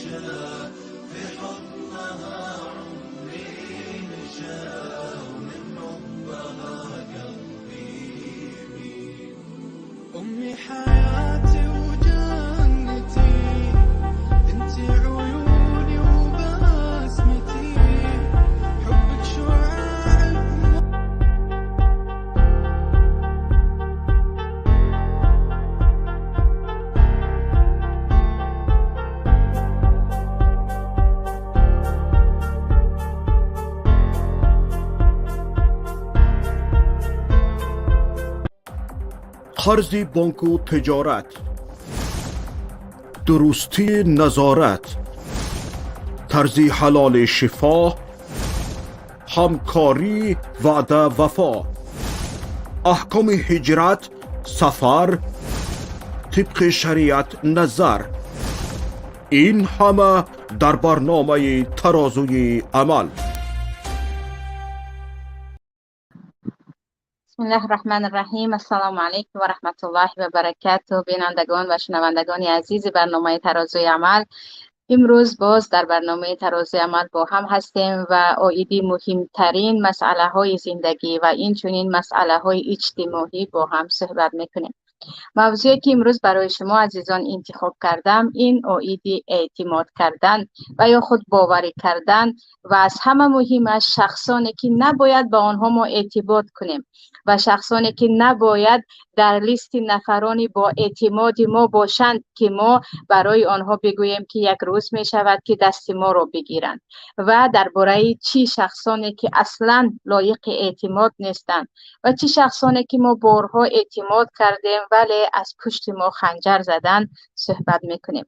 مشى، في حضنها عمري مشى، ومن حبها قلبي يميل. أمي حياتي وجنتي، انت عيوني وبسمتي، حبك شعاع. Қарзи бонку тиҷорат, дурустии назорат, тарзи ҳалоли шифо, ҳамкорӣ, ваъда, вафо, аҳкоми ҳиҷрат, сафар тибқи шариат назар, ин ҳама дар барномаи «Тарозуи амал». بسم الله الرحمن الرحیم. السلام علیکم و رحمت الله و برکاته. بینندگان و شنوندگان عزیز برنامه ترازوی عمل، امروز باز در برنامه ترازوی عمل با هم هستیم و عاید مهمترین مسئله های زندگی و این چنین مسئله های اجتماعی با هم صحبت میکنیم. موضوعی که امروز برای شما عزیزان انتخاب کردم این عاید اعتماد کردن و یا خود باوری کردن و از همه مهم از شخصانی که نباید به آنها ما اعتماد کنیم و شخصانی که نباید در لیست نفرانی با اعتماد ما باشند که ما برای آنها بگوییم که یک روز می شود که دست ما را بگیرند، و درباره چی شخصانی که اصلا لایق اعتماد نیستند و چی شخصانی که ما بارها اعتماد کردیم ولی از پشت ما خنجر زدن صحبت میکنیم.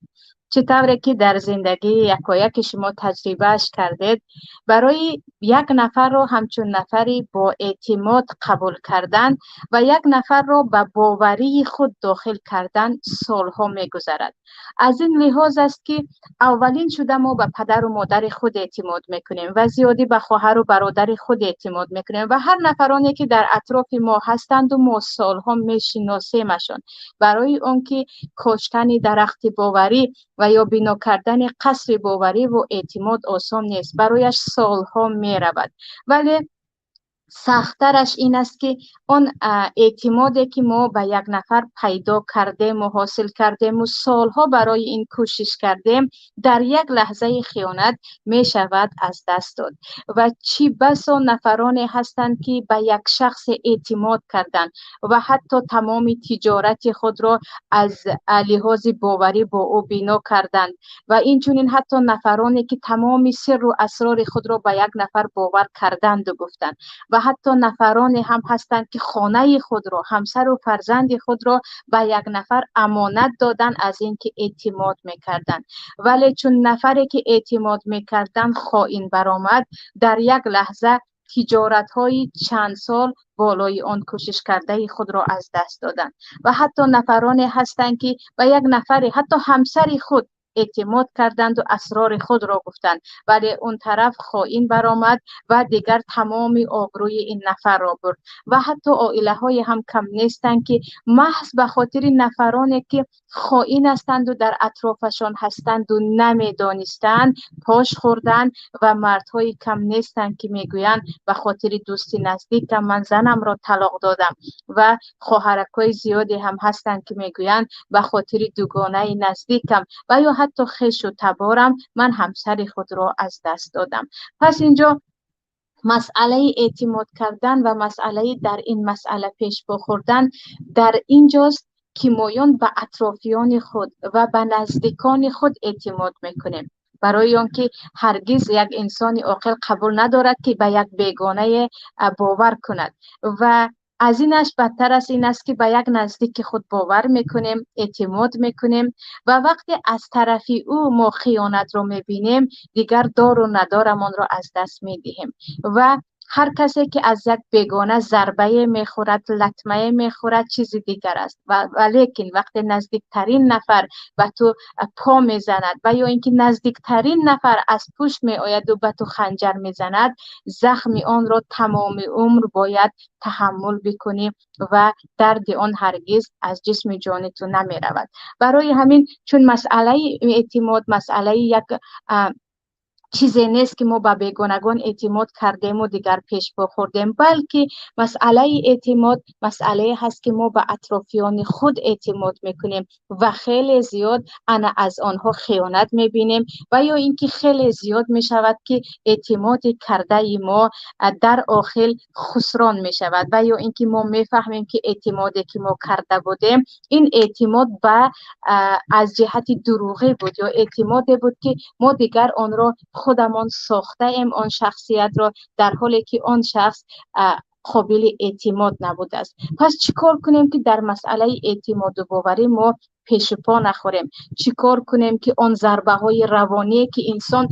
چطوری که در زندگی یکایک شما تجربهش کردید، برای یک نفر رو همچون نفری با اعتماد قبول کردن و یک نفر رو به باوری خود داخل کردن سالها میگذرد. از این لحاظ است که اولین شده ما به پدر و مادر خود اعتماد میکنیم و زیادی به خواهر و برادر خود اعتماد میکنیم و هر نفرانی که در اطراف ما هستند و ما سالها میشناسیمشان، برای آنکه کاشتن درخت باوری و یا بنا کردن قصر باوری و اعتماد آسان نیست، برایش سالها می رود. ولی سخت‌ترش این است که آن اعتمادی که ما به یک نفر پیدا کردیم و حاصل کردیم و سالها برای این کوشش کردیم، در یک لحظه خیانت می شود از دست داد. و چی بسا نفرانی هستند که به یک شخص اعتماد کردند و حتی تمام تجارت خود را از لحاظ باوری با او بنا کردند و این چنین حتی نفرانی که تمام سر و اسرار خود را به یک نفر باور کردند و گفتند، و حتی نفرانی هم هستند که خانه خود را، همسر و فرزند خود را به یک نفر امانت دادن از اینکه اعتماد میکردند، ولی چون نفری که اعتماد میکردند خائن برآمد، در یک لحظه تجارت های چند سال بالای آن کوشش کرده خود را از دست دادند. و حتی نفرانی هستند که به یک نفری، حتی همسر خود اعتماد کردند و اسرار خود را گفتند، ولی اون طرف خائن برآمد و دیگر تمام آبروی این نفر را برد. و حتی عائله های هم کم نیستند که محض به خاطر نفرانی که خائن هستند و در اطرافشان هستند و نمیدانستند پاش خوردند، و مردهای کم نیستند که میگویند به خاطر دوستی نزدیکم من زنم را طلاق دادم، و خواهرکای زیادی هم هستند که میگویند به خاطر دوگانه نزدیکم و یا حتی خویش و تبارم من همسر خود را از دست دادم. پس اینجا مسئله اعتماد کردن و مسئله در این مسئله پیش بخوردن در اینجاست که مایان به اطرافیان خود و به نزدیکان خود اعتماد میکنیم، برای آنکه هرگز یک انسان عاقل قبول ندارد که به یک بیگانه باور کند. و از اینش بدتر است این است که به یک نزدیک خود باور میکنیم، اعتماد میکنیم و وقتی از طرف او ما خیانت رو میبینیم دیگر دار و ندارمان را از دست میدهیم. و Ҳар касе ки аз як бегона зарбае мехӯрад, латмае мехӯрад, чизи дигар аст. Ва лекин вақте наздиктарин нафар ба ту по мезанад ва ё инки наздиктарин нафар аз пушт меояд ва ба ту ханҷар мезанад, захми онро тамоми умр бояд таҳаммул бикунӣ ва дарди он ҳаргиз аз ҷисми ҷони ту намеравад. Барои ҳамин чун масъалаи эътимод масъалаи як чизе нест ки мо ба бегонагон эътимод кардему дигар пешпо хӯрдем, балки масъалаи эътимод масъалае ҳаст ки мо ба атрофиёни худ эътимод мекунем ва хеле зиёд ана аз онҳо хиёнат мебинем ва ё ин ки хеле зиёд мешавад ки эътимоди кардаи мо дар охир хусрон мешавад ва ё ин ки мо мефаҳмем ки эътимоде ки мо карда будем, ин эътимод ба аз ҷиҳати дурӯғӣ буд ё эътимоде буд ки мо дигар онро худамон сохтаем, он шахсиятро, дар ҳоле ки он шахс қобили эътимод набудааст. Пас чӣ кор кунем ки дар масъалаи эътимоду боварӣ мо пешу по нахӯрем? Чӣ кор кунем ки он зарбаҳои равоние ки инсон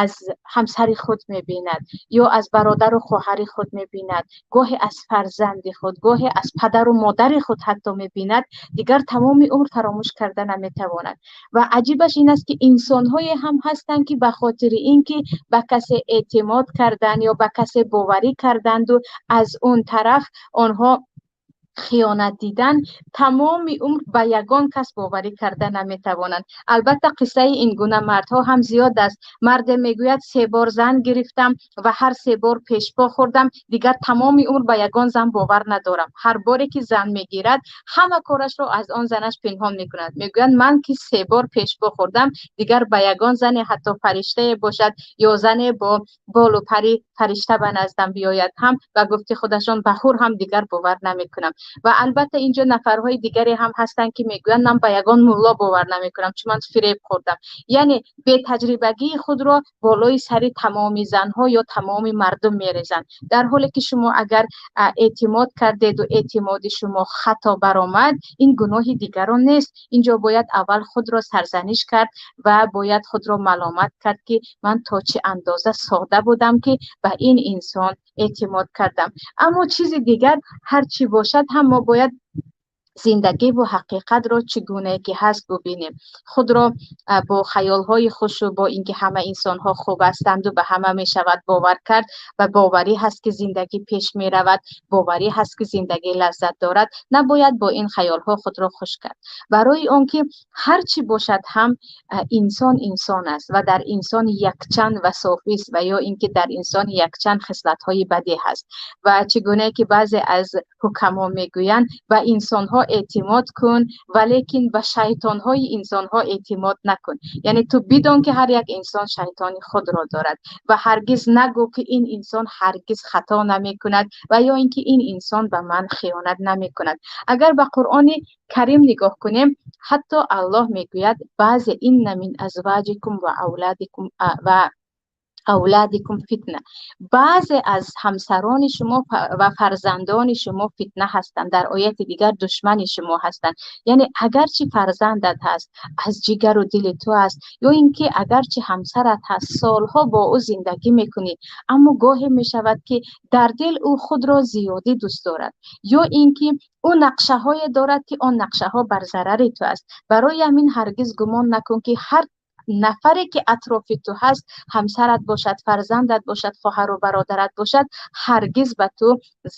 аз ҳамсари худ мебинад ё аз бародару хоҳари худ мебинад, гоҳе аз фарзанди худ, гоҳе аз падару модари худ ҳатто мебинад, дигар тамоми умр фаромӯш карда наметавонад. Ва аҷибаш ин аст ки инсонҳое ҳам ҳастанд ки ба хотири ин ки ба касе эътимод карданд ё ба касе боварӣ карданду аз он тараф онҳо хиёнат дидан, тамоми умр ба ягон кас боварӣ карда наметавонанд. Албатта қиссаи ин гуна мардҳо ҳам зиёд аст. Марде мегӯяд се бор зан гирифтам ва ҳар се бор пешпо хӯрдам, дигар тамоми умр ба ягон зан бовар надорам. Ҳар боре ки зан мегирад, ҳама корашро аз он занаш пинҳон мекунад. Мегӯяд ман ки се бор пешпо хӯрдам, дигар ба ягон зане, ҳатто фариштае бошад ё зане бо болу пари фаришта ба наздам биёяд ҳам, ба гуфти худашон ба ҳур ҳам дигар бовар намекунам. Ва албатта инҷо нафарҳои дигаре ҳам ҳастанд ки мегӯянд ман ба ягон мулло бовар намекунам, чун ман фиреб хӯрдам. Яъне бетаҷрибагии худро болои сари тамоми занҳо ё тамоми мардум мерезанд, дар ҳоле ки шумо агар эътимод кардеду эътимоди шумо хато баромад, ин гуноҳи дигарон нест. Инҷо бояд аввал худро сарзаниш кард ва бояд худро маломат кард ки ман то чӣ андоза сода будам ки ба ин инсон эътимод кардам. Аммо чизи дигар ҳар чӣ бошад ҳам мо бояд зиндагӣ ва ҳақиқатро чӣ гунае ки ҳаст бубинем. Худро бо хаёлҳои хушу бо инки ҳама инсонҳо хуб ҳастанду ба ҳама мешавад бовар кард ва боварӣ ҳаст ки зиндагӣ пеш меравад, боварӣ ҳаст ки зиндагӣ лаззат дорад, набояд бо ин хаёлҳо худро хуш кард. Барои он ки ҳар чӣ бошад ҳам инсон инсон аст ва дар инсон якчанд васофист ва ё инки дар инсон якчанд хислатҳои бадӣ ҳаст. Ва чӣ гунае ки баъзе аз ҳукамо мегӯянд, ба инсонҳо эътимод кун, валекин ба шайтонҳои инсонҳо эътимод накун. Яъне ту бидон ки ҳар як инсон шайтони худро дорад ва ҳаргиз нагӯ ки ин инсон ҳаргиз хато намекунад ва ё инки ин инсон ба ман хиёнат намекунад. Агар ба Қуръони Карим нигоҳ кунем, ҳатто Аллоҳ мегӯяд баъзе инна мин азваҷикум ва авладикум ва авладикум фитна. Баъзе аз ҳамсарони шумо ва фарзандони шумо фитна ҳастанд, дар ояти дигар душмани шумо ҳастанд. Яъне агарчи фарзандат ҳаст, аз ҷигару дили ту аст, ё ин ки агарчи ҳамсарат ҳаст, солҳо бо ӯ зиндагӣ мекунӣ, аммо гоҳе мешавад ки дар дил ӯ худро зиёдӣ дӯст дорад, ё ин ки ӯ нақшаҳое дорад ки он нақшаҳо бар зарари ту аст. Барои ҳамин ҳаргиз гумон накун ки ҳар нафаре ки атрофи ту ҳаст, ҳамсарат бошад, фарзандат бошад, хоҳару бародарат бошад, ҳаргиз ба ту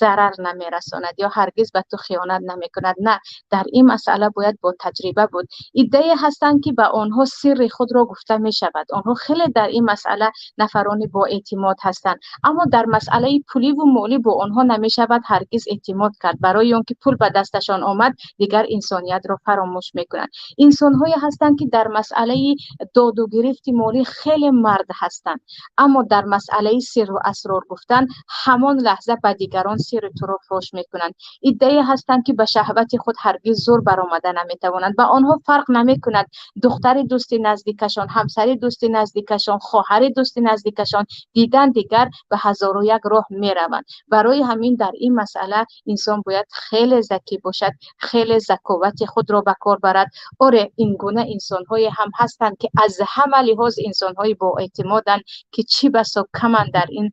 зарар намерасонад ё ҳаргиз ба ту хиёнат намекунад. На, дар ин масъала бояд бо таҷриба буд. Иддае ҳастанд ки ба онҳо сирри худро гуфта мешавад. Онҳо хеле дар ин масъала нафарони боэътимод ҳастанд, аммо дар масъалаи пуливу молӣ бо онҳо намешавад ҳаргиз эътимод кард. Барои он ки пул ба дасташон омад, дигар инсониятро фаромӯш мекунанд. Инсонҳое ҳастанд ки дар масъалаи доду гирифти молӣ хеле мард ҳастанд, аммо дар масъалаи сирру асрор гуфтан ҳамон лаҳза ба дигарон сирри туро фош мекунанд. Иддае ҳастанд ки ба шаҳвати худ ҳаргиз зур баромада наметавонанд. Ба онҳо фарқ намекунад духтари дӯсти наздикашон, ҳамсари дӯсти наздикашон, хоҳари дӯсти наздикашон, дидан дигар ба ҳазору як роҳ мераванд. Барои ҳамин дар ин масъала инсон бояд хеле закӣ бошад, хеле заковати худро ба кор барад. Оре, ин гуна инсонҳое ҳам ҳастанд ки аз ҳама лиҳоз инсонҳои боэътимоданд, ки чӣ басо каманд дар ин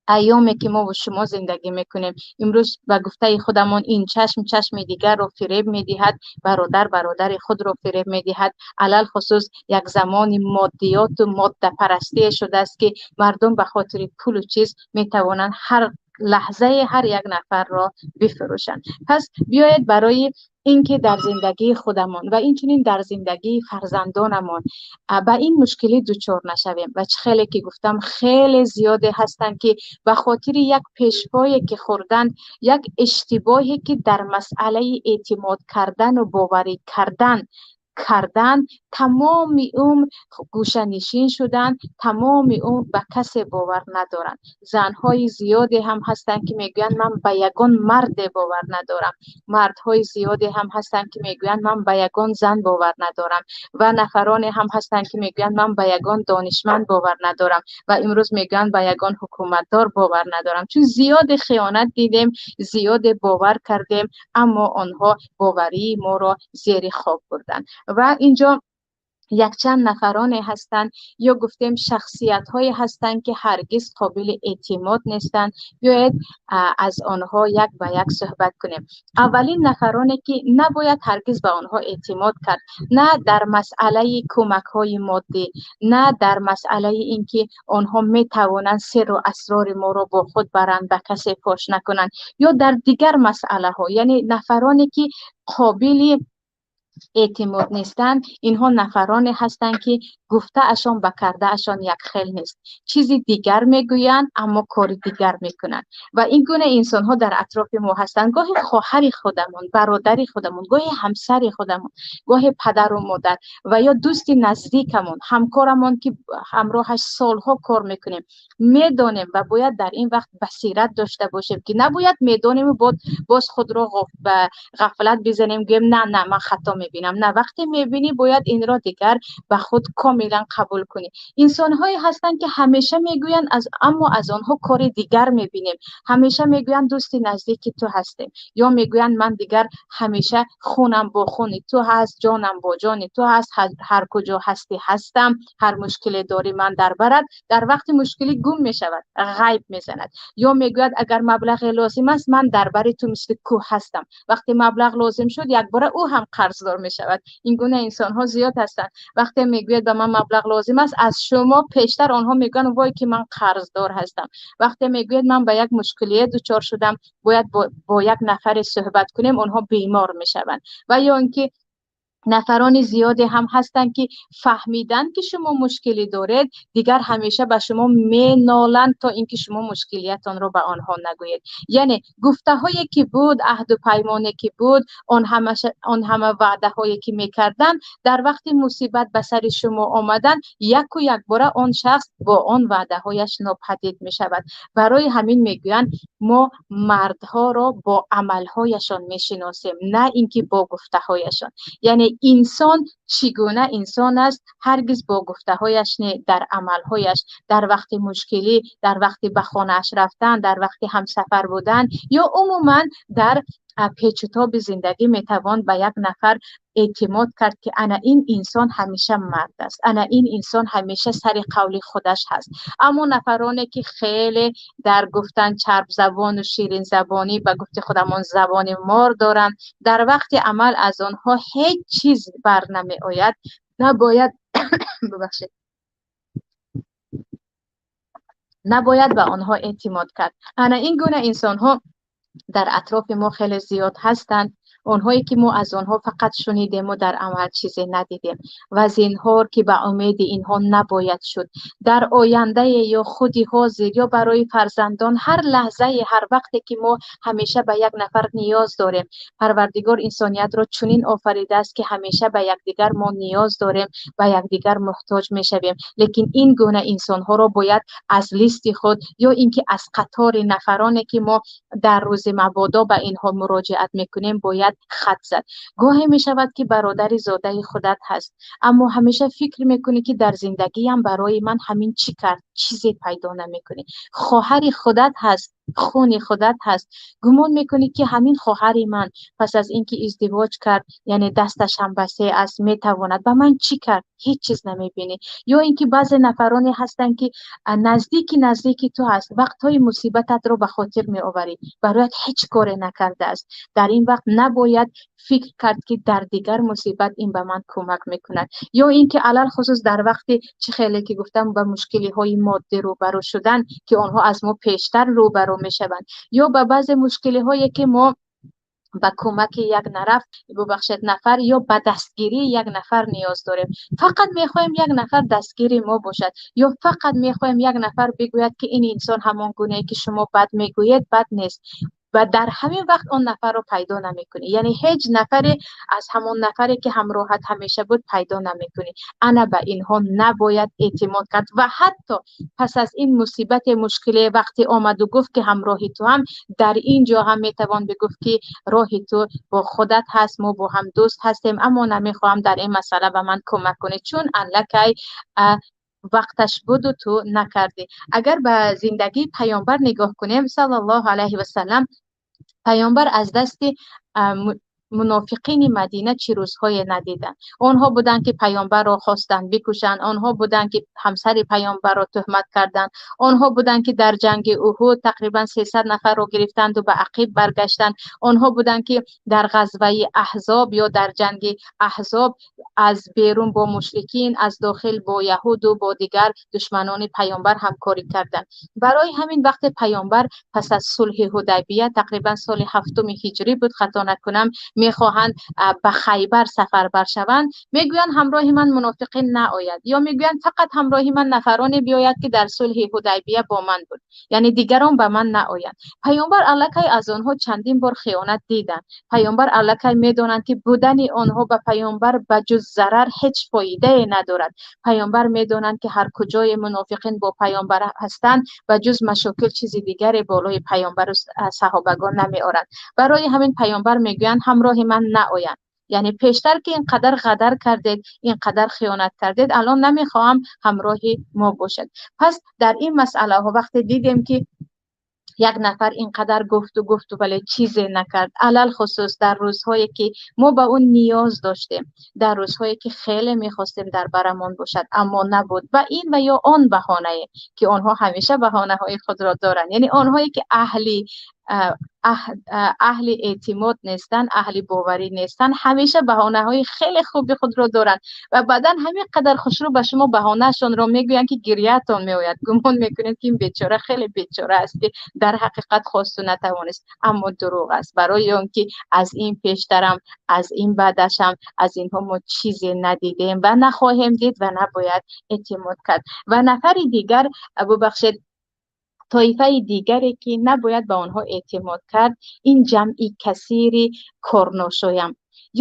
ایامی که ما و شما زندگی میکنیم. امروز به گفته خودمان این چشم چشم دیگر رو فریب میدهد، برادر برادر خود رو فریب میدهد. علل خصوص یک زمان مادیات و ماده پرستی شده است که مردم به خاطر پول و چیز میتوانند هر لحظه هر یک نفر را بفروشند. پس بیایید برای اینکه در زندگی خودمان و اینچنین در زندگی فرزندانمان به این مشکلی دچار نشویم. و چه خیلی که گفتم خیلی زیاده هستند که به خاطر یک پیشپایی که خوردند، یک اشتباهی که در مسئله اعتماد کردن و باوری کردن تمام عمر گوشه نشین شدن، تمام عمر به کسی باور ندارند. زنهای زیادی هم هستند که میگویند من به یگان مرد باور ندارم، مردهای زیادی هم هستند که میگویند من به یگان زن باور ندارم و نفرانی هم هستند که میگویند من به یگان دانشمند باور ندارم و امروز میگویند به یگان حکومتدار باور ندارم. چون زیاد خیانت دیدیم، زیاد باور کردیم، اما آنها باوری ما را زیر خاک بردند. و اینجا یک چند نفرانی هستند یا گفتیم شخصیت های هستند که هرگز قابل اعتماد نیستند. بیایید از آنها یک به یک صحبت کنیم. اولین نفرانی که نباید هرگز به آنها اعتماد کرد، نه در مسئله کمک های مادی، نه در مسئله اینکه آنها می توانند سر و اسرار ما را با خود برند، به کسی فاش نکنند، یا در دیگر مسئله ها. یعنی نفرانی که قابل اعتماد نیستند، اینها نفرانی هستند که گفته اشان به کرده اشان یک خیل نیست، چیزی دیگر میگویند اما کار دیگر میکنند. و این گونه انسان ها در اطراف ما هستند. گاهی خواهر خودمون، برادر خودمون، گاهی همسر خودمون، گاهی پدر و مادر و یا دوست نزدیکمون، همکارمون که همراهش سالها کار میکنیم. میدانیم و باید در این وقت بصیرت داشته باشیم که نباید میدانیم و باز خود را به غفلت بزنیم، گوییم نه نه من خطا میبینم. نه، وقتی میبینی باید این را دیگر به خود کاملا قبول کنی. انسان‌هایی هستند که همیشه میگویند اما از آنها کار دیگر میبینیم. همیشه میگویند دوست نزدیک تو هستیم، یا میگویند من دیگر همیشه خونم با خون تو هست، جانم با جان تو هست، هر کجا هستی هستم، هر مشکلی داری من در برد. در وقت مشکلی گم میشود، غیب میزند. یا میگوید اگر مبلغ لازم است من در بر تو مثل کوه هستم. وقتی مبلغ لازم شد یک بار او هم قرضدار میشود. این گونه انسان ها زیاد هستند. وقتی میگوید به من مبلغ لازم است، از شما پیشتر آنها میگن وای که من قرضدار هستم. وقتی میگوید من به یک مشکلی دچار شدم، باید با یک نفر صحبت کنیم، آنها بیمار میشوند. و یا اینکه نفران زیادی هم هستند که فهمیدن که شما مشکلی دارید، دیگر همیشه به شما مینالند تا اینکه شما مشکلیتان را به آنها نگویید. یعنی گفته هایی که بود، عهد و پیمانی که بود، آن همه وعده هایی که میکردن، در وقت مصیبت به سر شما آمدن، یک و یک باره آن شخص با آن وعده هایش ناپدید می شود. برای همین میگویند ما مردها را با عملهایشان میشناسیم، نه اینکه با گفته هایشان. یعنی انسان چگونه انسان است هرگز با گفته هایش نه، در عملهایش، در وقت مشکلی، در وقت به خانه‌اش رفتن، در وقت همسفر بودن، یا عموما در پیچ و تاب زندگی میتوان به یک نفر اعتماد کرد که انا این انسان همیشه مرد است، انا این انسان همیشه سر قول خودش هست. اما نفرانی که خیلی در گفتن چرب زبان و شیرین زبانی، به گفت خودمان زبان مار دارند، در وقت عمل از آنها هیچ چیز بر نمی آید. نباید ببخشید، نباید به آنها اعتماد کرد. انا این گونه انسان ها در اطراف ما خیلی زیاد هستند، آنهایی که ما از آنها فقط شنیدیم و در عمل چیزی ندیدیم. و زینهار که به امید اینها نباید شد. در آینده یا خودی حاضر یا برای فرزندان، هر لحظه، هر وقتی که ما همیشه به یک نفر نیاز داریم. پروردگار انسانیت را چنین آفریده است که همیشه به یکدیگر ما نیاز داریم، به یکدیگر محتاج میشویم. لیکن این گونه انسانها را باید از لیست خود یا اینکه از قطار نفرانی که ما در روز مبادا به اینها مراجعت میکنیم باید خط زد. گاهی می شود که برادر زاده خودت هست، اما همیشه فکر میکنی که در زندگیم برای من همین چی کرد، چیزی پیدا نمیکنی. خواهر خودت هست، Хуни худат ҳаст. Гумон мекунӣ, ки ҳамин хоҳари ман пас аз инки издивоҷ кард, яъне дасташ ҳам васеъ аст, метавонад ба ман чӣ кард? Ҳеҷ чиз намебинӣ. Ё инки баъзе нафароне ҳастанд, ки наздики ту ҳаст, вақтҳои мусибататро ба хотир меоварӣ, бароят ҳеҷ коре накардааст. Дар ин вақт набояд фикр кард, ки дар дигар мусибат ин ба ман кӯмак мекунад. Ё инки алалхусус дар вақте чӣ хеле ки гуфтам ба мушкилиҳои моддӣ рӯбарӯ шудан, ки онҳо аз мо пештар рӯбарӯ мешаванд, ё ба баъзе мушкилиҳое ки мо ба кӯмаки як нафар ё ба дастгирии як нафар ниёз дорем. Фақат мехоҳем як нафар дастгири мо бошад, ё фақат мехоҳем як нафар бигӯяд, ки ин инсон ҳамон гунае ки шумо бад мегӯед, бад нест. Ва дар ҳамин вақт он нафарро пайдо намекунӣ. Яъне ҳеҷ нафаре аз ҳамон нафаре ки ҳамроҳат ҳамеша буд пайдо намекунӣ. Ана ба инҳо набояд эътимод кард. Ва ҳатто пас аз ин мусибат мушкиле вақте омад ва гуфт, ки ҳамроҳи ту ҳам, дар ин ҷо ҳам метавон бигуфт, ки роҳи ту бо худат ҳаст, мо бо ҳам дӯст ҳастем, аммо намехоҳам дар ин масъала ба ман кӯмак кунӣ, чун аллакай вақташ буд ва ту накардӣ. Агар ба зиндагии паёмбар нигоҳ кунем, саллаллоҳу алайҳи васаллам, паёмбар аз дасти мунофиқини Мадина чӣ рӯзҳое надиданд. Онҳо буданд, ки паёмбарро хостанд бикушанд, онҳо буданд, ки ҳамсари паёмбарро туҳмат карданд, онҳо буданд, ки дар ҷанги Уҳуд тақрибан 300 нафарро гирифтанд ва ба ақиб баргаштанд, онҳо буданд, ки дар ғазваи Аҳзоб ё дар ҷанги Аҳзоб аз берун бо мушрикин, аз дохил бо яҳуд ва бо дигар душманони паёмбар ҳамкорӣ карданд. Барои ҳамин вақте паёмбар пас аз сулҳи Ҳудайбия, тақрибан соли 7 ҳиҷрӣ буд, хато накунам, мехоҳанд ба Хайбар сафар баршаванд, мегӯянд ҳамроҳи ман мунофиқин наояд, ё мегӯянд фақат ҳамроҳи ман нафароне биёяд, ки дар сулҳи Ҳудайбия бо ман буд, яъне дигарон ба ман наоянд. Паёмбар аллакай аз онҳо чандин бор хиёнат диданд. Паёмбар аллакай медонанд, ки будани онҳо ба паёмбар ба ҷуз зарар ҳеҷ фоидае надорад. Паёмбар медонанд, ки ҳар куҷое мунофиқин бо паёмбар ҳастанд, ба ҷуз машокил чизи дигаре болои паёмбар ва саҳобагон намеоранд. Барои ҳамин паёмбар мегӯянд ҳамроҳи ман наоянд. Яъне пештар ки инқадар ғадар кардед, инқадар хиёнат кардед, алон намехоҳам ҳамроҳи мо бошад. Пас дар ин масъалаҳо вақте дидем, ки як нафар инқадар гуфт ва гуфт, вале чизе накард, алалхусус дар рӯзҳое ки мо ба ӯ ниёз доштем, дар рӯзҳое ки хеле мехостем дар барамон бошад, аммо набуд, ба ин ва ё он баҳонае ки онҳо ҳамеша баҳонаҳои худро доранд, яъне онҳое ки аҳли эътимод нестанд, аҳли боварӣ нестанд, ҳамеша баҳонаҳои хеле хуби худро доранд ва баъдан ҳамин қадар хушрӯ ба шумо баҳонаашонро мегӯянд, ки гирьяатон меояд. Гумон мекунед, ки ин бечора хеле бечора аст, ки дар ҳақиқат хосту натавонист, аммо дурӯғ аст. Барои он ки аз ин пештарам, аз ин баъдашам, аз инҳо мо чизе надидем ва нахоҳем дид ва набояд эътимод кард. Ва нафари дигар, бубахшед, тоифаи дигаре ки набояд ба онҳо эътимод кард, ин ҷамъи касири корношоям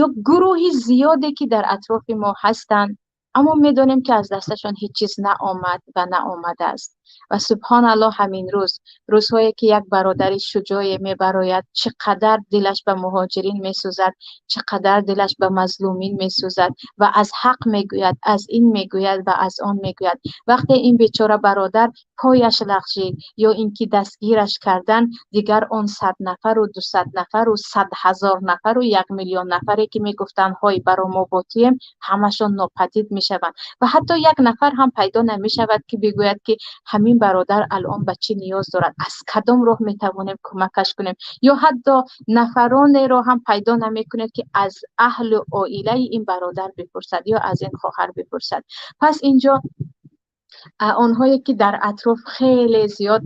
ё гурӯҳи зиёде ки дар атрофи мо ҳастанд, аммо медонем, ки аз дасташон ҳеҷ чиз наомад ва наомадааст. Ва субҳоналлоҳ, ҳамин рӯз, рӯзҳое ки як бародари шуҷое мебарояд, чӣ қадар дилаш ба муҳоҷирин месӯзад, чӣ қадар дилаш ба мазлумин месӯзад ва аз ҳақ мегӯяд, аз ин мегӯяд ва аз он мегӯяд. Вақте ин бечора бародар пояш лағжид ё инки дастгираш кардан, дигар он 100 нафару 200 нафару 100 ҳазор нафару 1 миллион нафаре ки мегуфтанд ҳой баро мо бо туем, ҳамашон нопадид мешаванд ва ҳатто як нафар ҳам пайдо намешавад, ки бигӯяд, ки ҳамин бародар алон ба чӣ ниёз дорад, аз кадом роҳ метавонем кӯмакаш кунем, ё ҳатто нафаронеро ҳам пайдо намекунед, ки аз аҳлу оилаи ин бародар бипурсад ё аз ин хоҳар бипурсад. Пас инҷо онҳое ки дар атроф хеле зиёд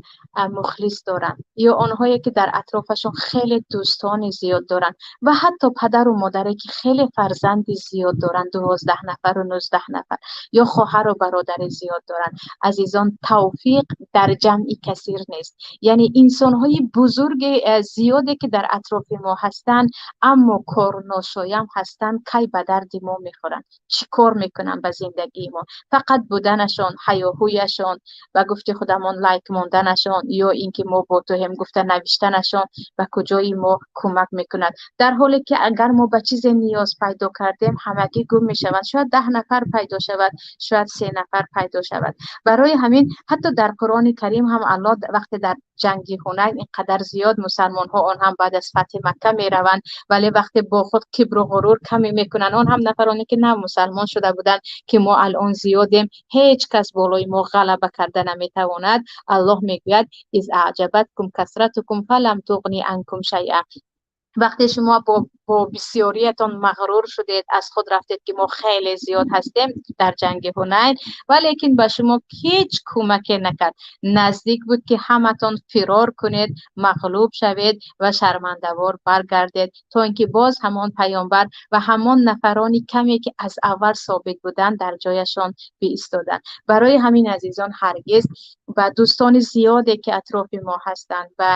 мухлис доранд ё онҳое ки дар атрофашон хеле дӯстони зиёд доранд ва ҳатто падару модаре ки хеле фарзанди зиёд доранд, 12 нафару 19 нафар, ё хоҳару бародари зиёд доранд, азизон, тавфиқ дар ҷамъи касир нест. Яъне инсонҳои бузурги зиёде ки дар атрофи мо ҳастанд, аммо корношоям ҳастанд, кай ба дарди мо мехӯранд, чӣ кор мекунанд ба зиндагии мо? Фақат буданашон, ҳаёҳӯяшон, ба гуфти худамон лайк монданашон, ё инки мо бо туем гуфта навиштанашон ба куҷои мо кӯмак мекунад. Дар ҳоле ки агар мо ба чизе ниёз пайдо кардем, ҳамагӣ гум мешаванд. Шояд 10 нафар пайдо шавад, шояд 3 нафар пайдо шавад. Барои ҳамин ҳатто дар Қуръони Карим ҳам Аллоҳ вақте дар ҷанги Ҳунайн инқадар зиёд мусалмонҳо, он ҳам баъд аз фатҳи Макка мераванд, вале вақте бо худ кибру ғурур каме мекунанд, он ҳам нафароне ки нав мусалмон шуда буданд, ки мо алон зиёдем, ҳеҷ кас болои мо ғалаба карда наметавонад. Аллоҳ мегӯяд: из аъҷабаткум касратукум фалам туғни анкум шайъа. Вақте шумо бо бисёриятон мағрур шудед, аз худ рафтед ки мо хеле зиёд ҳастем дар ҷанги Ҳунайн, валекин ба шумо ҳеҷ кӯмаке накард. Наздик буд ки ҳаматон фирор кунед, мағлуб шавед ва шармандавор баргардед, то инки боз ҳамон паёмбар ва ҳамон нафарони каме ки аз аввал собит буданд дар ҷояшон биистоданд. Барои ҳамин азизон, ҳаргиз ба дӯстони зиёде ки атрофи мо ҳастанд, ба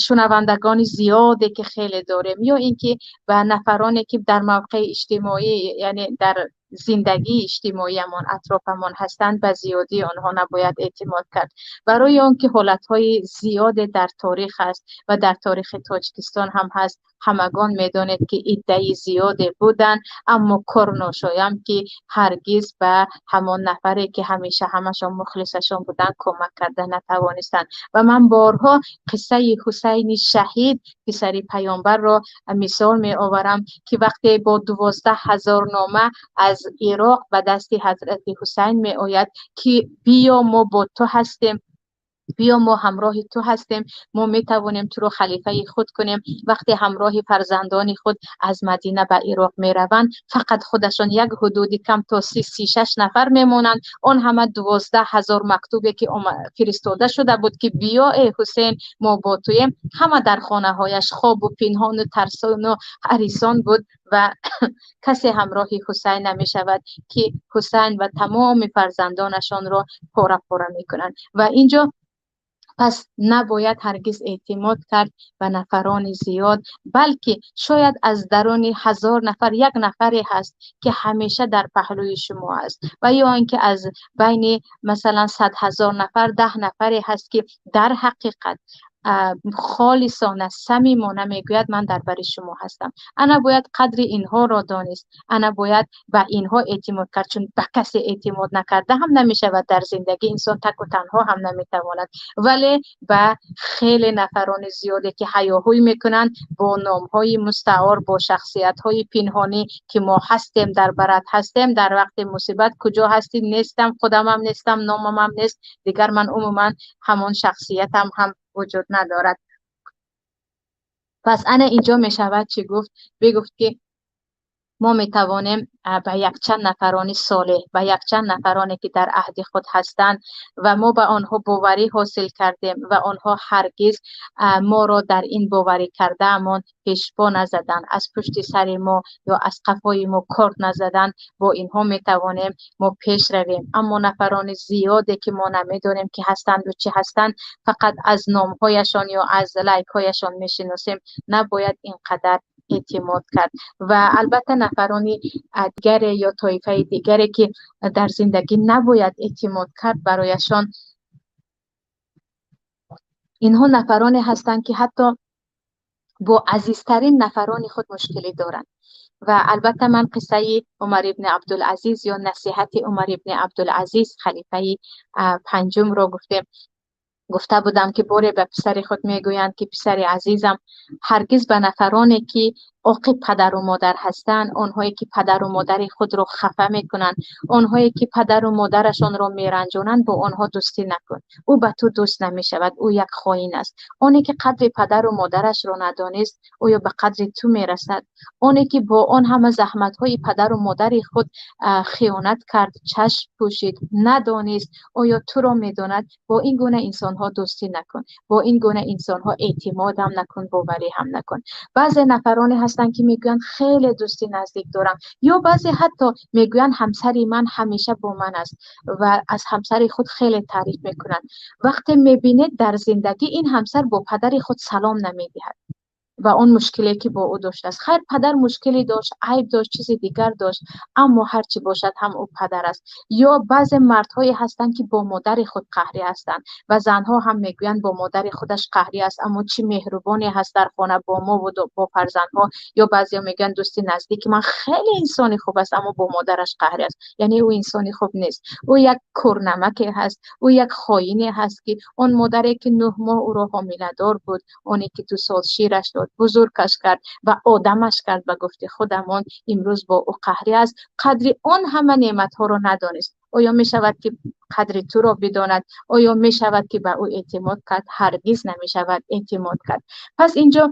шунавандагони зиёде ки хеле дорем, ё инки ба нафароне ки дар мавқеи иҷтимоӣ, яъне дар зиндагии иҷтимоиямон атрофамон ҳастанд, ба зиёдии онҳо набояд эътимод кард. Барои он ки ҳолатҳои зиёде дар таърих аст ва дар таърихи Тоҷикистон ҳам ҳаст. Ҳамагон медонед ки иддаи зиёде буданд, аммо кор ношоям ки ҳаргиз ба ҳамон нафаре ки ҳамеша ҳамашон мухлисашон буданд кӯмак карда натавонистанд. Ва ман борҳо қиссаи Ҳусайни шаҳид, писари паёмбарро мисол меоварам, ки вақте бо 12,000 нома аз Ироқ ба дасти ҳазрати Ҳусайн меояд ки биё, мо бо ту ҳастем, биё, мо ҳамроҳи ту ҳастем, мо метавонем туро халифаи худ кунем. Вақте ҳамроҳи фарзандони худ аз Мадина ба Ироқ мераванд, фақат худашон як ҳудуди кам то 36 нафар мемонанд. Он ҳама 12,000 мактубе ки фиристода шуда буд ки биё эй Ҳусейн, мо бо туем, ҳама дар хонаҳояш хобу пинҳону тарсону ҳарисон буд ва касе ҳамроҳи Ҳусайн намешавад, ки Ҳусайн ва тамоми фарзандонашонро пора пора мекунанд. Ва инҷо пас набояд ҳаргиз эътимод кард ба нафарони зиёд, балки шояд аз даруни 1000 нафар як нафаре ҳаст ки ҳамеша дар паҳлӯи шумо аст, ва ё инки аз байни масалан 100,000 нафар 10 нафаре ҳаст ки дар ҳақиқат холисона, самимона мегӯяд ман дар бари шумо ҳастам. Ана бояд қадри инҳоро донист, ана бояд ба инҳо эътимод кард, чун ба касе эътимод накарда ҳам намешавад дар зиндагӣ, инсон таку танҳо ҳам наметавонад. Вале ба хеле нафарони зиёде ки ҳаёҳӯй мекунанд бо номҳои мустаор, бо шахсиятҳои пинҳонӣ ки мо ҳастем, дар барат ҳастем, дар вақти мусибат куҷо ҳастӣ? Нестам, худамам нестам, номамам нест, дигар ман умуман ҳамон шахсиятам ҳам вуҷуд надорад. Пас ана инҷо мешавад чӣ гуфт? Бигуфт ки мо метавонем ба якчанд нафарони солеҳ, ба якчанд нафароне ки дар аҳди худ ҳастанд ва мо ба онҳо боварӣ ҳосил кардем ва онҳо ҳаргиз моро дар ин боварӣ кардаамон пешпо назаданд, аз пушти сари мо ё аз қафои мо корд назаданд, бо инҳо метавонем мо пеш равем. Аммо нафарони зиёде ки мо намедонем ки ҳастанд ва чӣ ҳастанд, фақат аз номҳояшон ё аз лайкҳояшон мешиносем, набояд инқадар эътимод кард. Ва албатта нафарони дигаре ё тоифаи дигаре ки дар зиндагӣ набояд эътимод кард барояшон, инҳо нафароне ҳастанд ки ҳатто бо азизтарин нафарони худ мушкилӣ доранд. Ва албатта ман қиссаи Умар ибни Абдулазиз ё насиҳати Умар ибни Абдулазиз, халифаи панҷумро гуфта будам ки боре ба писари худ мегӯянд ки писари азизам, ҳаргиз ба нафароне ки оқиб падару модар ҳастанд, онҳое ки падару модари худро хафа мекунанд, онҳое ки падару модарашонро меранҷонанд, бо онҳо дӯстӣ накун. Ӯ ба ту дӯст намешавад, ӯ як хоин аст. Оне ки қадри падару модарашро надонист, оё ба қадри ту мерасад? Оне ки бо он ҳама заҳматҳои падару модари худ хиёнат кард, чашм пӯшид, надонист, оё туро медонад? Бо ин гуна инсонҳо дӯстӣ накун, бо ин гуна инсонҳо эътимодам накун, боварӣ ҳам накун. Баъзе нафароне ҳастанд ки мегӯянд хеле дӯсти наздик дорам, ё баъзе ҳатто мегӯянд ҳамсари ман ҳамеша бо ман аст ва аз ҳамсари худ хеле таъриф мекунанд. Вақте мебинед дар зиндагӣ ин ҳамсар бо падари худ салом намедиҳад, ва он мушкиле ки бо ӯ доштааст. Хайр, падар мушкиле дошт, айб дошт, чизи дигар дошт, аммо ҳарчи бошад ҳам ӯ падар аст. Ё баъзе мардҳое ҳастанд, ки бо модари худ қаҳрӣ ҳастанд ва занҳо ҳам мегӯянд бо модари худаш қаҳрӣ аст, аммо чӣ меҳрубоне ҳаст дар хона бо мо ва бо фарзандҳо. Ё баъзеҳо мегӯянд дӯсти наздики ман хеле инсони хуб аст, аммо бо модараш қаҳрӣ аст. Яъне ӯ инсони хуб нест, ӯ як кӯрнамаке ҳаст, ӯ як хоине ҳаст, ки он модаре ки 9 моҳ ӯро ҳомиладор буд, оне ки 2 сол шираш дод, бузургаш кард ва одамаш кард, ба гуфти худамон, имрӯз бо ӯ қаҳрӣ аст. Қадри он ҳама неъматҳоро надонист. Оё мешавад ки қадри туро бидонад? Оё мешавад ки ба ӯ эътимод кард? Ҳаргиз намешавад эътимод кард. Пас инҷо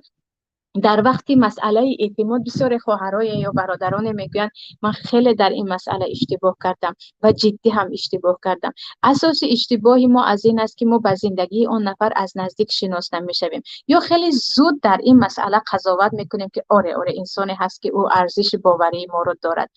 дар вақти масъалаи эътимод бисёре хоҳарое ё бародароне мегӯянд ман хеле дар ин масъала иштибоҳ кардам ва ҷиддӣ ҳам иштибоҳ кардам. Асоси иштибоҳи мо аз ин аст, ки мо ба зиндагии он нафар аз наздик шинос намешавем ё хеле зуд дар ин масъала қазоват мекунем, ки оре, оре, инсоне ҳаст, ки ӯ арзиши боварии моро дорад.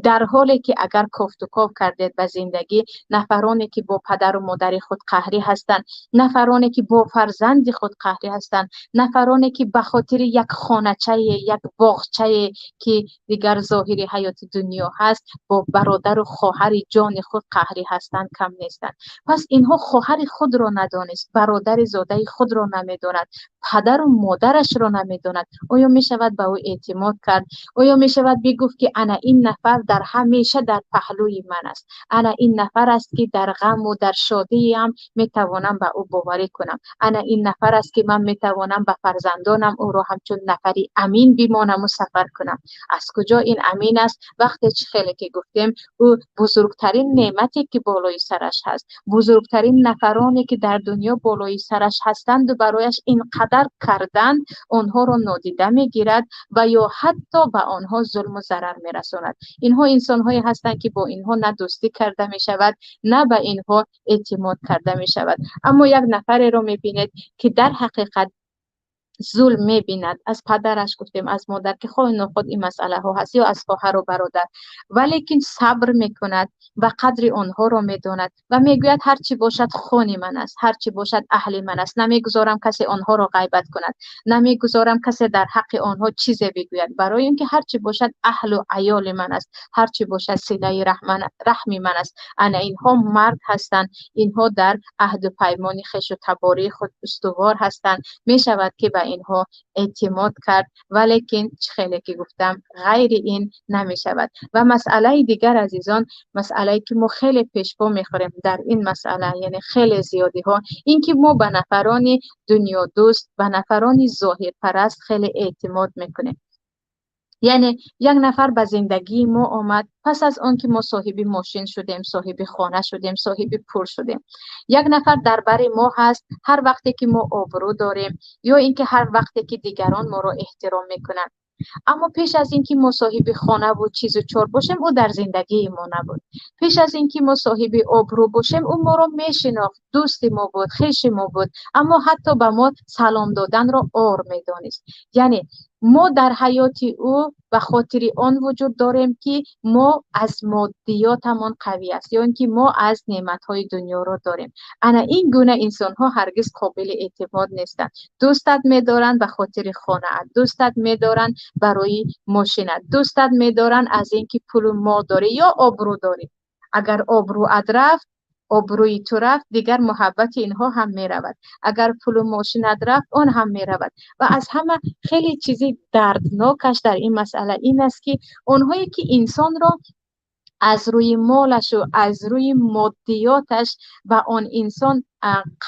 Дар ҳоле ки агар кофтуков кардед ба зиндагӣ, нафароне ки бо падару модари худ қаҳрӣ ҳастанд, нафароне ки бо фарзанди худ қаҳрӣ ҳастанд, нафароне ки ба хотири як хоначае, як боғчае ки дигар зоҳири ҳаёти дунё ҳаст, бо бародару хоҳари ҷони худ қаҳрӣ ҳастанд, кам нестанд. Пас инҳо хоҳари худро надонист, бародари зодаи худро намедонад, падару модарашро намедонад. Оё мешавад ба ӯ эътимод кард? Оё мешавад бигуфт, ки ана ин нафар дар ҳамеша дар паҳлӯи ман аст, ана ин нафар аст, ки дар ғаму дар шодиам метавонам ба ӯ боварӣ кунам, ана ин нафар аст, ки ман метавонам ба фарзандонам ӯро ҳамчун нафари амин бимонаму сафар кунам. Аз куҷо ин амин аст? Вақте чӣ хеле ки гуфтем, ӯ бузургтарин неъмате ки болои сараш ҳаст, бузургтарин нафароне ки дар дунё болои сараш ҳастанду барояш ин қадар карданд, онҳоро нодида мегирад ва ё ҳатто ба онҳо зулму зарар мерасонад. Инҳо инсонҳое ҳастанд, ки бо инҳо на дӯстӣ карда мешавад, на ба инҳо эътимод карда мешавад. Аммо як нафареро мебинед, ки дар ҳақиқат зулм мебинад, аз падараш гуфтем, аз модар, ки хоҳ ноход ин масъалаҳо ҳаст, ё аз хоҳару бародар, валекин сабр мекунад ва қадри онҳоро медонад ва мегӯяд ҳарчи бошад хони ман аст, ҳарчи бошад аҳли ман аст, намегузорам касе онҳоро ғайбат кунад, намегузорам касе дар ҳаққи онҳо чизе бигӯяд, барои ин ки ҳарчи бошад аҳлу аёли ман аст, ҳарчи бошад силаи раҳми ман аст. Ана инҳо мард ҳастанд, инҳо дар аҳду паймони хешу табории худ устувор ҳастанд. Мешавад ки ба инҳо эътимод кард, валекин чӣ хеле ки гуфтам, ғайри ин намешавад. Ва масъалаи дигар, азизон, масъалае ки мо хеле пешпо мехӯрем дар ин масъала, яъне хеле зиёдиҳо, ин ки мо ба нафарони дунёдӯст, ба нафарони зоҳирпараст хеле эътимод мекунем. Яъне як нафар ба зиндагии мо омад пас аз он ки мо соҳиби мошин шудем, соҳиби хона шудем, соҳиби пул шудем. Як нафар дар бари мо ҳаст ҳар вақте ки мо обрӯ дорем, ё ин ки ҳар вақте ки дигарон моро эҳтиром мекунанд. Аммо пеш аз ин ки мо соҳиби хонаву чизу чор бошем, ӯ дар зиндагии мо набуд. Пеш аз ин ки мо соҳиби обрӯ бошем, ӯ моро мешинохт, дӯсти мо буд, хеши мо буд, аммо ҳатто ба мо салом доданро ор медонист. Яъне мо дар ҳаёти ӯ ба хотири он вуҷуд дорем, ки мо аз моддиётамон қавӣ аст, ё ин ки мо аз неъматҳои дунёро дорем. Ана ин гуна инсонҳо ҳаргиз қобили эътимод нестанд. Дӯстат медоранд ба хотири хонаат, дӯстат медоранд барои мошинат, дӯстат медоранд аз ин ки пулу мол дорӣ ё обрӯ дорӣ. Агар обрӯат рафт, обрӯи ту рафт, дигар муҳаббати инҳо ҳам меравад. Агар пулу мошинат рафт, он ҳам меравад. Ва аз ҳама хеле чизи дарднокаш дар ин масъала ин аст, ки онҳое ки инсонро аз рӯи молашу аз рӯи моддиёташ ба он инсон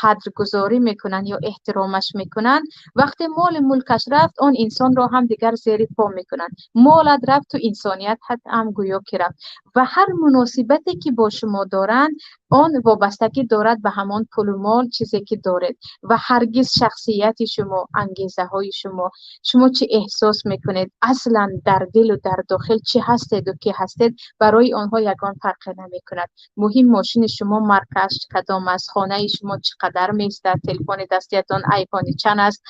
қадргузорӣ мекунанд ё эҳтиромаш мекунанд, вақте моли мулкаш рафт, он инсонро ҳам дигар зери по мекунанд. Молат рафт, ту инсоният ҳам гӯё ки рафт. Ва ҳар муносибате ки бо шумо доранд, он вобастагӣ дорад ба ҳамон пулу мол, чизе ки доред. Ва ҳаргиз шахсияти шумо, ангезаҳои шумо, шумо чӣ эҳсос мекунед, аслан дар дилу дар дохил чӣ ҳастеду ки ҳастед, барои онҳо ягон фарқе намекунад. Муҳим мошини шумо маркаш кадом аст, хонаи шумо шумо чӣ қадар меистад, телефони дастиятон айфони чанд аст,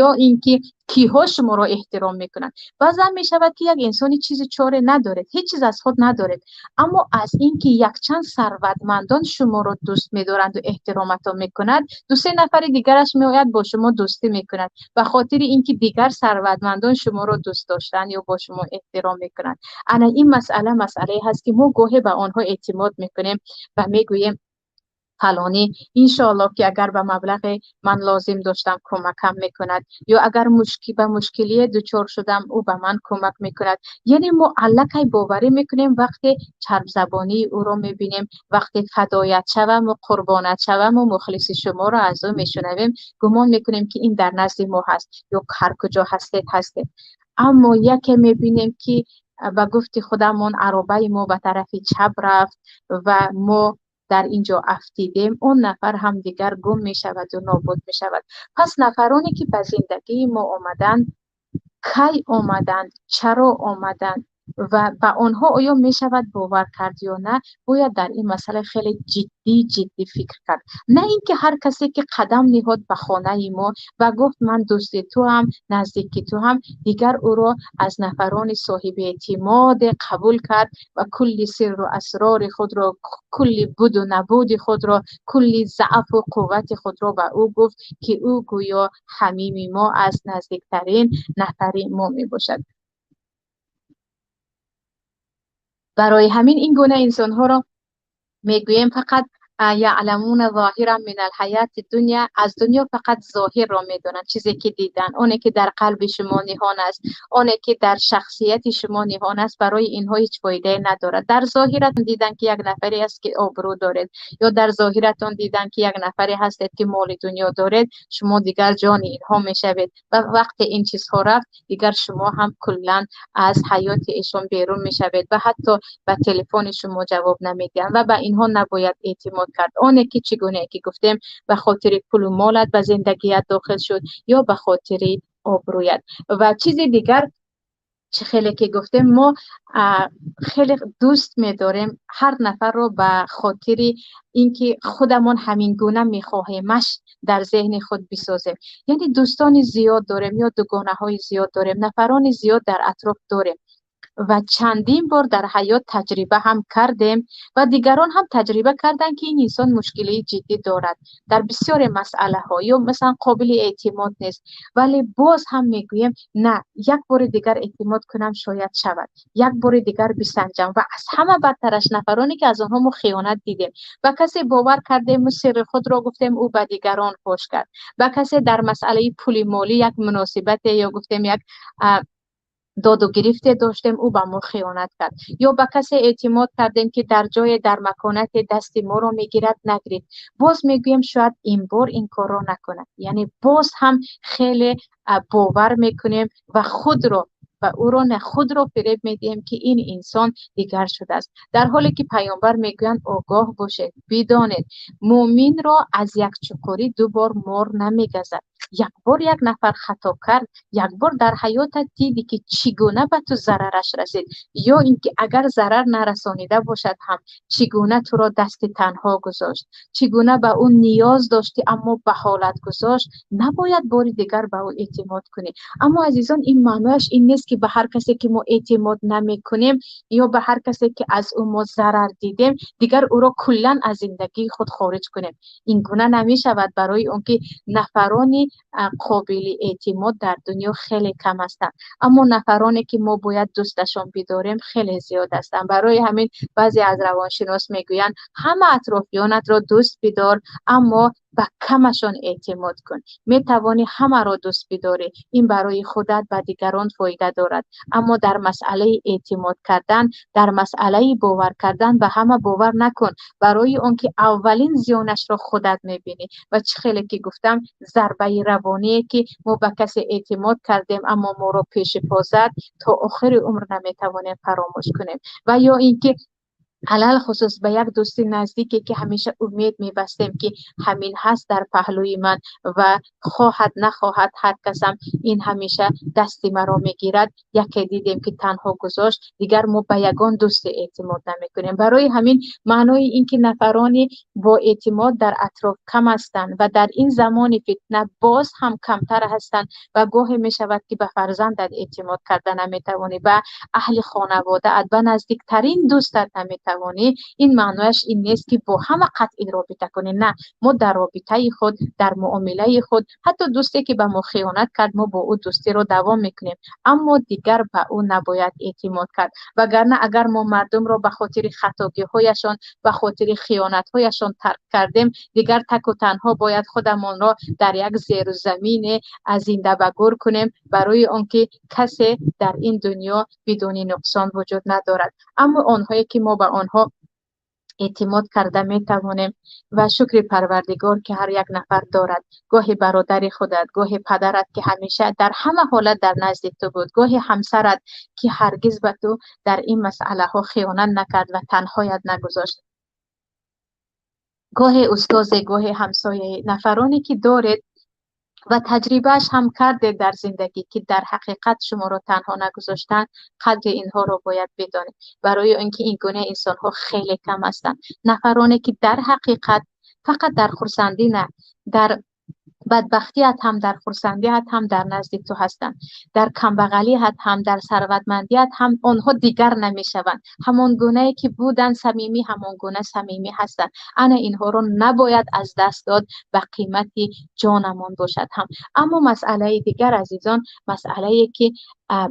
ё инки киҳо шуморо эҳтиром мекунанд. Баъзан мешавад, ки як инсони чизи чоре надоред, ҳеҷ чиз аз худ надоред, аммо аз инки якчанд сарватмандон шуморо дӯст медоранду эҳтироматон мекунад, ду-се нафари дигараш меояд, бо шумо дӯстӣ мекунад, ба хотири инки дигар сарватмандон шуморо дӯст доштанд ё бо шумо эҳтиром мекунанд. Ана ин масъала масъалае ҳаст, ки мо гоҳе ба онҳо эътимод мекунем ва мегӯем: фалонӣ, иншоаллоҳ, ки агар ба маблағе ман лозим доштам, кӯмакам мекунад, ё агар ба мушкилие дучор шудам, ӯ ба ман кӯмак мекунад. Яъне мо аллакай боварӣ мекунем, вақте чарбзабонии ӯро мебинем, вақте фадоят шаваму қурбонат шаваму мухлиси шуморо аз ӯ мешунавем, гумон мекунем, ки ин дар назди мо ҳаст ё ҳар куҷо ҳастед, ҳастед. Аммо яке мебинем, ки ба гуфти худамон аробаи мо ба тарафи чап рафт ва мо дар ин ҷо афтидем, он нафар ҳам дигар гум мешаваду нобуд мешавад. Пас нафароне, ки ба зиндагии мо омаданд, кай омаданд, чаро омаданд ва ба онҳо оё мешавад бовар кард ё на, бояд дар ин масъала хеле ҷиддӣ ҷиддӣ фикр кард. На ин ки ҳар касе, ки қадам ниҳод ба хонаи мо ва гуфт: «Ман дӯсти туам, наздики туам», дигар ӯро аз нафарони соҳиби эътимоде қабул кард ва кулли сирру асрори худро, кулли буду набуди худро, кулли заъфу қуввати худро ба ӯ гуфт, ки ӯ гӯё ҳамими мо аст, наздиктарин нафари мо мебошад. Барои ҳамин ин гуна инсонҳоро мегӯем, фақат яъламуна зоҳиран минал ҳаяти дунё, аз дунё фақат зоҳирро медонанд, чизе ки дидан, оне ки дар қалби шумо ниҳон аст, оне ки дар шахсияти шумо ниҳон аст, барои инҳо ҳеҷ фоидае надорад. Дар зоҳиратон дидан, ки як нафаре аст, ки обрӯ доред, ё дар зоҳиратон дидан, ки як нафаре ҳастед, ки моли дунё доред, шумо дигар ҷони инҳо мешавед ва вақте ин чизҳо рафт, дигар шумо ҳам куллан аз ҳаёти эшон берун мешавед ва ҳатто ба телефони шумо ҷавоб намедиҳанд ва ба инҳо набояд эътимод кард. Оне ки чӣ гуна ки гуфтем, ба хотири пулу молат ба зиндагият дохил шуд ё ба хотири обрӯят. Ва чизи дигар, чӣ хеле ки гуфтем, мо хеле дӯст медорем ҳар нафарро ба хотири инки худамон ҳамин гуна мехоҳемаш дар зеҳни худ бисозем. Яъне дӯстони зиёд дорем ё дугонаҳои зиёд дорем, нафарони зиёд дар атроф дорем ва чандин бор дар ҳаёт таҷриба ҳам кардем ва дигарон ҳам таҷриба карданд, ки ин инсон мушкилии ҷиддӣ дорад дар бисёре масъалаҳо ё масалан қобили эътимод нест, вале боз ҳам мегӯем: «На, як бори дигар эътимод кунам, шояд шавад, як бори дигар бисанҷам». Ва аз ҳама бадтараш нафароне, ки аз онҳо мо хиёнат дидем. Ба касе бовар кардему сирри худро гуфтем, ӯ ба дигарон фош кард. Ба касе дар масъалаи пули молӣ як муносибате ё гуфтем як доду гирифте доштем, ӯ ба мо хиёнат кард. Ё ба касе эътимод кардем, ки дар ҷое, дар маконате дасти моро мегирад, нагирифт. Боз мегӯем: «Шояд ин бор ин корро накунад». Яъне боз ҳам хеле бовар мекунем ва худро ва ӯро не, худро фиреб медиҳем, ки ин инсон дигар шудааст, дар ҳоле ки паёмбар мегӯянд: «Огоҳ бошед, бидонед, мӯминро аз як чуқурӣ ду бор мор намегазад». Як бор як нафар хато кард, як бор дар ҳаётат дидӣ, ки чӣ гуна ба ту зарараш расид, ё ин ки агар зарар нарасонида бошад ҳам, чӣ гуна туро дасти танҳо гузошт, чӣ гуна ба ӯ ниёз доштӣ, аммо ба ҳолат гузошт, набояд бори дигар ба ӯ эътимод кунӣ. Аммо, азизон, ин маънояш ин нест, ки ба ҳар касе, ки мо эътимод намекунем ё ба ҳар касе, ки аз ӯ мо зарар дидем, дигар ӯро куллан аз зиндагии худ хориҷ кунем. Ин гуна намешавад, барои он ки нафарони қобили эътимод дар дунё хеле кам ҳастанд, аммо нафароне, ки мо бояд дӯсташон бидорем, хеле зиёд ҳастанд. Барои ҳамин баъзе аз равоншинос мегӯянд: ҳама атрофиёнатро дӯст бидор, аммо ба камашон эътимод кун. Метавонӣ ҳамаро дӯст бидорӣ, ин барои худат, ба дигарон фоида дорад, аммо дар масъалаи эътимод кардан, дар масъалаи бовар кардан ба ҳама бовар накун, барои он ки аввалин зиёнашро худат мебинӣ. Ва чӣ хеле ки гуфтам, зарбаи равоние, ки мо ба касе эътимод кардем, аммо моро пеши по зад, то охири умр наметавонем фаромӯш кунем. Ва ё ин ки Алалхусус ба як дӯсти наздике, ки ҳамеша умед мебастем, ки ҳамин ҳаст дар паҳлӯи ман ва хоҳад нахоҳад, ҳар касам ин ҳамеша дасти маро мегирад, яке дидем, ки танҳо гузошт, дигар мо ба ягон дӯсте эътимод намекунем. Барои ҳамин маънои ин ки нафарони бо эътимод дар атроф кам ҳастанд ва дар ин замони фитна боз ҳам камтар ҳастанд ва гоҳе мешавад, ки ба фарзандат эътимод карда наметавонӣ, ба аҳли хонаводаат, ба наздиктарин дӯстат наметавонӣ. Ин маънояш ин нест, ки бо ҳама қатъи робита кунӣ. На, мо дар робитаи худ, дар муомилаи худ, ҳатто дӯсте, ки ба мо хиёнат кард, мо бо ӯ дӯстиро давом мекунем, аммо дигар ба ӯ набояд эътимод кард. Вагарна агар мо мардумро ба хотири хатогиҳояшон, ба хотири хиёнатҳояшон тарк кардем, дигар таку танҳо бояд худамонро дар як зеру замине зинда ба гӯр кунем, барои он ки касе дар ин дунё бидуни нуқсон вуҷуд надорад. Аммо онҳое, ки мо ба онҳо эътимод карда метавонем ва шукри Парвардигор, ки ҳар як нафар дорад, гоҳе бародари худат, гоҳе падарат, ки ҳамеша дар ҳама ҳолат дар назди ту буд, гоҳе ҳамсарат, ки ҳаргиз ба ту дар ин масъалаҳо хиёнат накард ва танҳоят нагузошт, гоҳе устозе, гоҳе ҳамсояе, нафароне, ки доред ва таҷрибааш ҳам кардед дар зиндагӣ, ки дар ҳақиқат шуморо танҳо нагузоштанд, қадри инҳоро бояд бидонед, барои он ки ин гуна инсонҳо хеле кам ҳастанд. Нафароне, ки дар ҳақиқат фақат дар хурсандӣ на, дар бадбахтият ҳам, дар хурсандият ҳам дар назди ту ҳастанд, дар камбағалият ҳам, дар сарватмандият ҳам онҳо дигар намешаванд. Ҳамон гунае, ки буданд самимӣ, ҳамон гуна самимӣ ҳастанд. Ана инҳоро набояд аз даст дод, ба қимати ҷонамон бошад ҳам. Аммо масъалаи дигар, азизон, масъалае, ки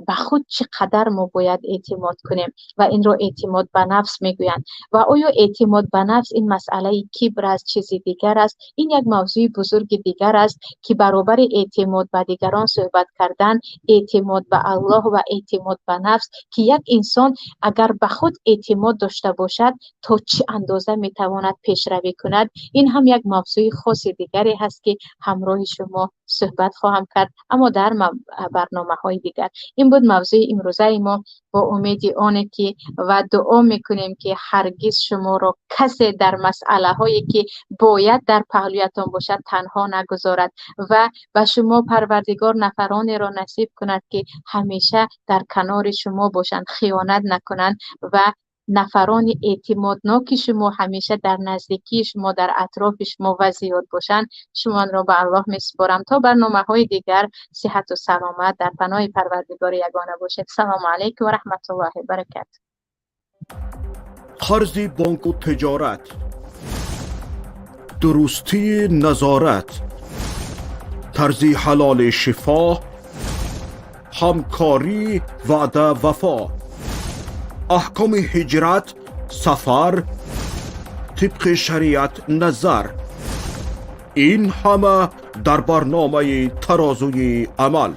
ба худ чӣ қадар мо бояд эътимод кунем ва инро эътимод ба нафс мегӯянд. Ва оё эътимод ба нафс ин масъалаи кибр аст, чизи дигар аст? Ин як мавзӯи бузурги дигар аст, ки баробари эътимод ба дигарон суҳбат кардан, эътимод ба Аллоҳ ва эътимод ба нафс, ки як инсон агар ба худ эътимод дошта бошад, то чӣ андоза метавонад пешравӣ кунад. Ин ҳам як мавзӯи хоси дигаре ҳаст, ки ҳамроҳи шумо суҳбат хоҳам кард, аммо дар барномаҳои дигар. Ин буд мавзӯи имрӯзаи мо, бо умеди оне, ки ва дуо мекунем, ки ҳаргиз шуморо касе дар масъалаҳое, ки бояд дар паҳлӯятон бошад, танҳо нагузорад ва ба шумо Парвардигор нафаронеро насиб кунад, ки ҳамеша дар канори шумо бошанд, хиёнат накунанд ва нафарони эътимодноки шумо ҳамеша дар наздикии шумо, дар атрофи шумо ва зиёд бошанд. Шуморо ба Аллоҳ месупорам. То барномаҳои дигар сиҳату саломат дар паноҳи Парвардигори ягона бошед. Салому алайкум ва раҳматуллоҳи баракату. Қарзи бонку тиҷорат, дурустии назорат, тарзи ҳалоли шифо, ҳамкорӣ, ваъда, вафо, аҳкоми ҳиҷрат, сафар, тибқи шариат назар, ин ҳама дар барномаи «Тарозуи амал».